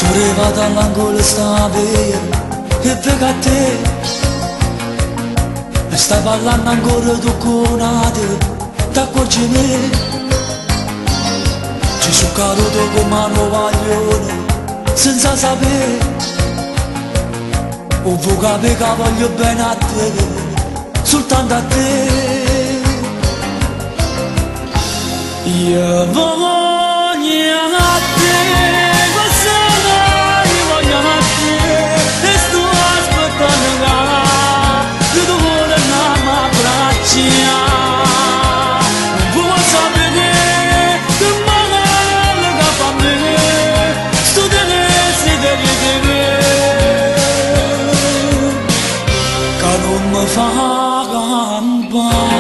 Arrivata all'angolo sta via e vedo a te. E stai parlando ancora tu con te, t'accorgi me. Ci sono caduto come un guaglione, senza sapere. O vuoi capire che voglio bene a te, soltanto a te. Io voglio a te, io voglio a te, e sto aspettando che tu vuoi mi abbraccia. Vuoi sapere che male che fa a me, sto desiderio di me, che non mi fa campare.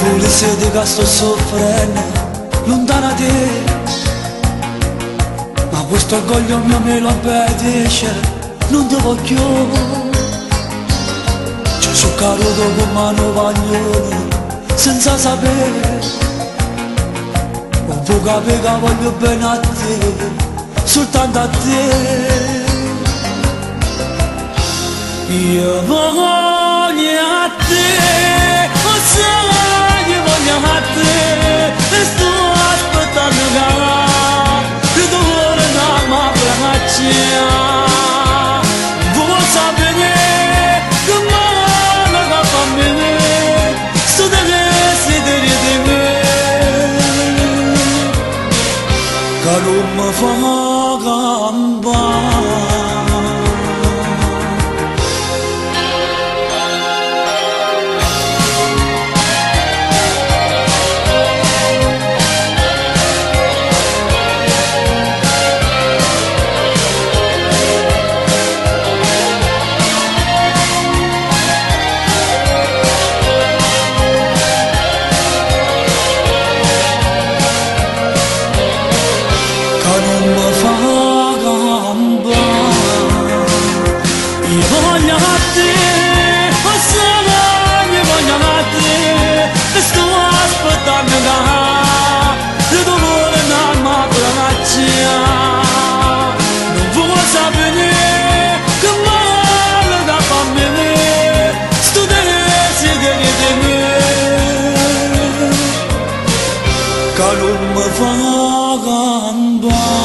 Volessi che sto soffrendo, lontano da te. Ma questo orgoglio mio me lo impedisce, non ti voglio. Ci sono caduto come un guaglione, senza sapere. Non vuoi capire che voglio bene a te, soltanto a te. Io voglio a te, oh, io voglio a te, e sto aspettando che tu vuoi mi abbraccia. Vuoi sapere che male che fa a me, sto desiderio di me, che non mi fa campare. Voglio a te, oh, voglio a te, e sto aspettando che tu vuoi mi abbraccia. Non vuoi sapere che male che fa a me, sto desiderio di me, che non mi fa campare.